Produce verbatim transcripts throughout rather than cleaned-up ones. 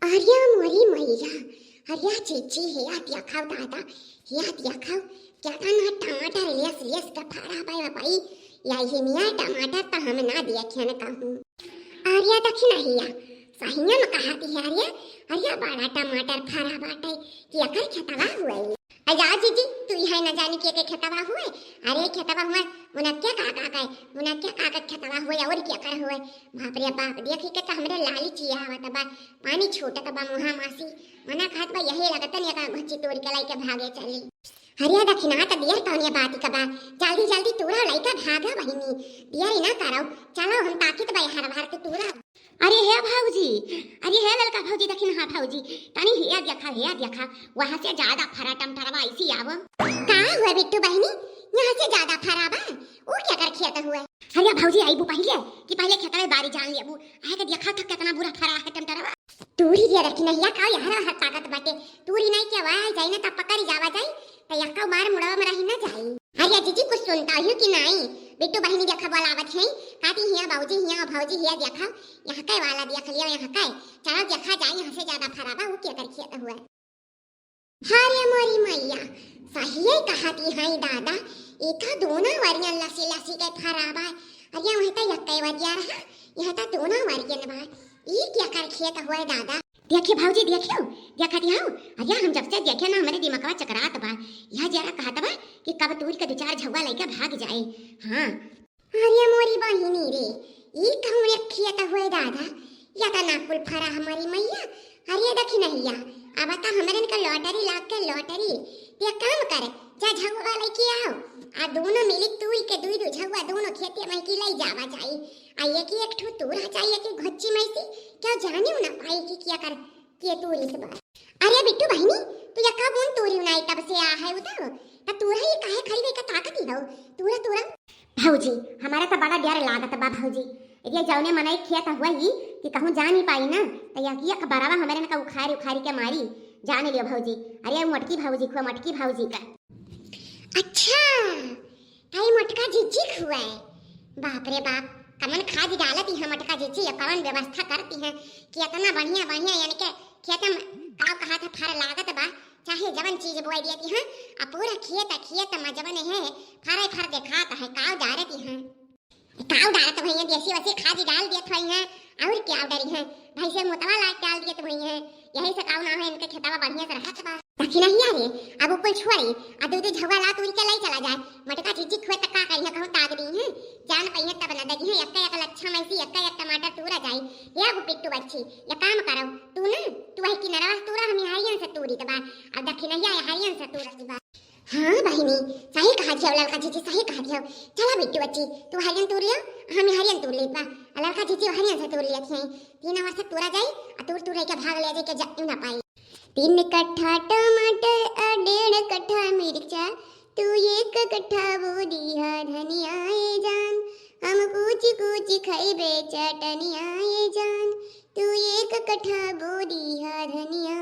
अरे मोरी मैया, अरे जीजी, हेया देखव दादा, हेया देखव, केतना टमाटर लेस लेस के फरा बाय बाई। यही निया टमाटर त हम ना देखेन कहूँ। अरे दखिनहिया, सहिया में कहत ही, अरे, अरे बड़ा टमाटर फरा बाटे, केकर खेतवा हुए? अरे जीजी, तू इहे न जानी केके खेतवा हुए? अरे खेतवा हुए, मुनक्या काका के, मुनक्या काका के खेतवा हुए, और केकर हुए? बाप रे बाप, देखी के त हमरे लाली चिया आवत बा, पानी छूटत बा मुहा मासी। मना खात बा, यही लगतन एका घुच्ची तोड़ के लइके भागे चली। अरे दखिना, त दियर कौने बात का बा? जल्दी जल्दी तोड़ा, लइका भागा बहिनी, दियर ना करो, चलो हम ताकित बा हर भर के तोड़ा। अरे हे भौजी, अरे हे ललका भौजी, दखिन हाँ भौजी, तनी हेया देखा, हेया देखा, वहाँ से ज्यादा फरा टमाटरवा ऐसी आव। का हुआ बिट्टू बहिनी, यहाँ से ज्यादा फरा बा? वो केकर खेत हुए? अरे भौजी, आइबू पहिले कि पहिले खेतवे बारी जान लेबू, आए के देखा था कितना बुरा फरा है टमाटरवा। तूरी दिया दखिनहिया, का यहाँ हर ताकत बाटे, तूरी नहीं क्या वाया जाई ना, तब पकड़ी जावा जाई, त यक्का मार मुड़वा में रही ना जाई। अरे जीजी, कुछ सुनता हूँ कि नहीं? बिट्टू बहिनी देखा बोलावत है, कहती हिया बाबूजी, हिया भौजी, हिया देखा, यहाँ के वाला देख लिया, यहाँ के, चलो देखा जाए, यहाँ से ज्यादा फरा बा, वो केकर खेत हुआ। अरे मोरी मैया, सही कहती है दादा, एका दोनों वरियन लसी लसी के फरा बा। अरे वहीं तो यक्के वरिया रहा, यहाँ तो दोनों वरियन बा। ई केकर खेत हुआ दादा? देखियो भौजी, देखियो, देखा दिया हो। अरे हम जब से देखे ना, हमरे दिमागवा चकरात बा। यह जरा कहत बा कि कब तूर के दो चार झौवा लइके भाग जाए। हाँ। अरे मोरी बहिनी रे, ई कहूँ एक खेत हुए दादा, या त ना कुल फरा हमारी मैया। अरे दखिनहिया, अब त हमरन का लॉटरी लाग के लॉटरी। ते काम कर, जा झौवा लइके आओ, आ दोनों मिली तूर के दुई दो झौवा दोनों खेते में की लई जावा जाई। आ एक ही एक ठो तूरा चाहिए कि घोच्ची में से, क्या जाने ना पाई कि क्या कर के तूरी से बात। अरे बिट्टू बहिनी, तू यक्का बून तूरी उनाई तब से आ है उधर, त तूरा ही काहे खड़ी रही का ताकत ही हो? तूरा, तूरा। भौजी, हमारा त बड़ा डर लागत बा भौजी। अरे जौने मनई खेत हुआ ही कि कहूँ जा नहीं पाई ना, त यकी एक बरावा हमरे न का उखारी उखारी के मारी, जान लियो भौजी। अरे मोटकी भौजी, खुआ मोटकी भौजी का। अच्छा, ताई मोटका जीजी खुए। बाप रे बाप, कमन खाद डालती हैं मोटका जीजी, या कमन व्यवस्था करती हैं कि इतना बढ़िया बढ़िया यानी के खेत में काव कहा था फर लागत बा, चाहे जवन चीज बोई देती हैं, आ पूरा खेत, खेत में जवन है फरे फर देखात है, काव डालती हैं। काव डालत भई हैं, देसी वसी खाद डाल देत भई हैं, और क्या डरी हैं, भैंसे मोतवा लाग डाल देत भई हैं, यही से काव ना है, इनके खेतवा बढ़िया से रहत बा। दखिनहिया रे, अब उ कुल छोड़ी, आ दू दू झौवा ला तूरी के लई चला जाए। मटका झिझिक हुए त का करिहे, कहूँ ताग दी है, जान पइहे तब न दगी है, एक्का एक लच्छा मैसी, एक्का एक टमाटर तूरा जाई। हे अब पिट्टू बच्ची, ये काम करो, तू ना, तू वही किनरवा से तूरा, हम हरियन से तूरी त बा, अब दखिनहिया हरियन से तूरा बा। हाँ बहिनी, सही कहा दियो ललका झिझी, सही कहा दियो। चला बिट्टू बच्ची, तू हरियन तूर लियो, हम हरियन तूर लेत बा, आ ललका झिझी हरियन से तूर लियत है। तीन वर्ष तूरा जाई, आ तूर तूर के भाग ले जाई के जा ना पाई। तीन कट्ठा टमाटर आ डेढ़ कट्ठा मिर्चा, तू एक कट्ठा बो दिहा धनिया ए जान, हम कूच कूच खइबे चटनिया ए जान, तू एक कट्ठा बो दिहा धनिया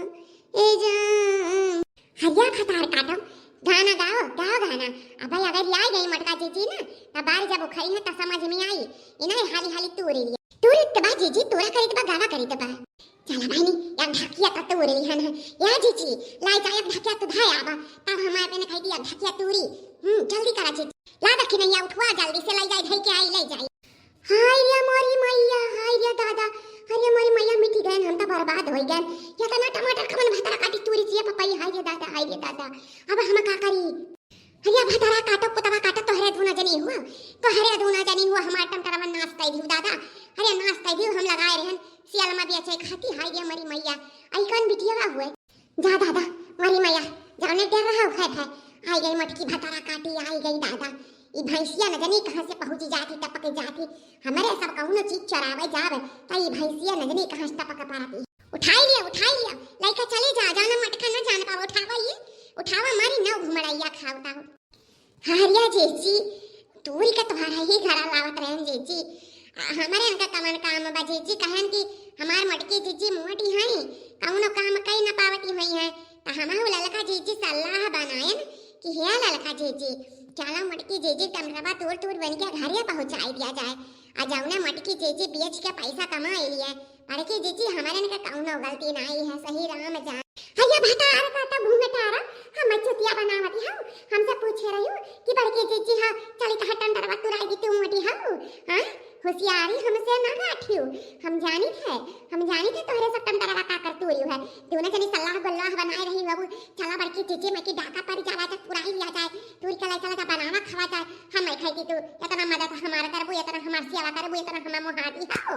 ए जान। हरिया भतार काटो, गाना गाओ, गाओ गाना। अब अगर लाई गई मटका जीजी ना, तब बार जब उखड़ी है त समझ में आई। इन्हें हाली हाली तूरी लिया। तूरी त बा जीजी, तूरा करी त बा, गावा करी त बा। चला बहिनी, एक ढकिया त तूर लिहन है। या जीजी, लाई जा एक ढकिया तू धाय आवा। तब हमारे ने खाई दिया ढकिया तूरी। हम्म, जल्दी करा जीजी। ला दखिनहिया उठवा जल्दी से, लाई जाए, धई के आई, ले जाई। हाय रे मोरी मैया, हाय रे दादा, अरे मोरी मैया मिटी गए, हम तो बर्बाद हो गए। या तना टमाटर कमन भतरा काटी तूरी जिया पपाई, हाय रे दादा, हाय रे दादा। अब हम का करी? हरिया भतरा काटो, पुतवा काटो, तोहरे दूना जनी हुआ, तोहरे दूना जनी हुआ, हमार टमटरवा नाश कर दियो दादा, अरे नाश कर दियो, हम लगाए रहन सियालमा बेचे खाती, हाय गे मरी मैया, आई कौन बिटिया हुए? जा दादा, मरी मैया, जाने डर रहा है, है, आई गई मटकी भतरा काटी, आई गई दादा, ई भैंसिया न जनी कहाँ से पहुँची जाती, टपक जाती, हमारे सब कौनो चीज चरावे जावे, त ई भैंसिया न जनी कहाँ से टपक पाती। उठाई लिया, उठाई लिया, लइका चले जा, जाना मटका न जान पाओ, उठावा ये, उठावा मारी न घुमड़ैया खावता हो। हरिया जीजी, तूरी का तुम्हारा ही घरा लावत रहन जीजी। आ, हमारे इनका कमन काम बा जीजी, कहन कि हमार मटकी जीजी मोटी हैं, कौनो काम कई न पावती हुई हैं, त हमहू ललका जीजी सलाह बनायन कि हे ललका जीजी, चला मोटकी जीजी टमटरवा तूर तूर बन के घरे पहुँचाई दिया जाए। आ जौने मोटकी जीजी बेच के पैसा कमाई लिए, बड़की जीजी हमरन के कौनो गलती नाई है, सही राम जान। हैया भतार का तो घूंघटारा, हम चुतिया बनावती हऊ, हमसे पूछे रही कि बड़की जीजी हा चली कहा टमटरवा तुराई दी तू मोटी हऊ, हाँ? होशियारी हमसे ना गाठियो, हम जानित है, हम जानित है तोहरे सब टमटरवा का करतूरी है। दोनों जनी सलाह गल्लाह बनाए रही बाबू, चला बड़की जीजी में की डाका पड़ जाला तो तुराई लिया जाए, तूर के ले चला तो बनावा खावा जाए। हम नहीं खाई तू, इतना मदद हमारा करबू, इतना हमार सेवा करबू, इतना हमार मुहादी हो।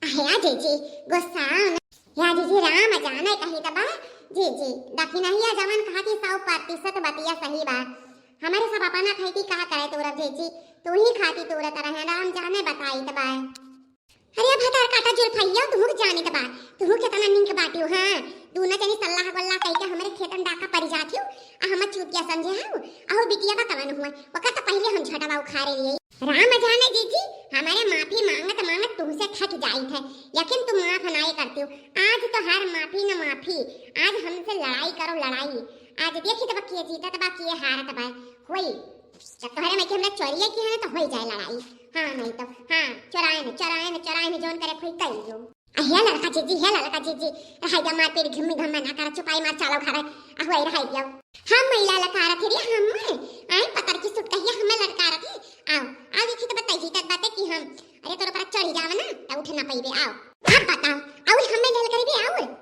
अहे या जीजी, गुस्सा आओ ना। या जीजी राम जाने कही तबा, जीजी, दखिनहिया जवन कहा कि सौ प्रतिशत बतिया सही बा। हमारे सब अपना खाई की का करे तोरा जीजी, तू ही खाती तोरा तरह है, राम जाने बताई तबा। अरे भतार काटा जुल्फैया, तुहू के जानित बा, तुहू केतना निक बाटियो, हाँ। दूना जनी सल्लाह वल्लाह कइके हमरे खेतन डाका परि जाथियो, आ हम चूतिया समझे हऊ, अहो बिटिया बा कवन हुआ, ओकर तो पहिले हम झटवा उखारे लिए। राम जाने जीजी, हमारे माफी मांगत मांगत तुमसे थक जाइत है, लेकिन तुम माफ नाई करती हो। आज तो हर माफी न माफी, आज हमसे लड़ाई करो लड़ाई। आज देखी तबा के जीतत बा, के हारत बा। होई, जब तोहरे में के हमरा चोरिए की है ना तो होई जाए लड़ाई। हाँ नहीं तो, हाँ, चोराए न, चोराए न, चोराए न, जोन करे कोई कई जो। आ हे लड़का जीजी, हे लड़का जीजी, रहाई जा मारपीट घिम्मी घम्मा ना करा, चुपाई मार चालो खा रहे, आ हुआ रहाई दियो। हम महिला लकार थे रे, हम आए पतर की सुट कहिए हमें लड़का रखे। आओ, आओ देखी तो बताई जीतत बाटे कि हम, अरे तोर पर चढ़ी जावे ना तो उठ ना पाइबे। आओ, अब बताओ, और हमें झल करीबे और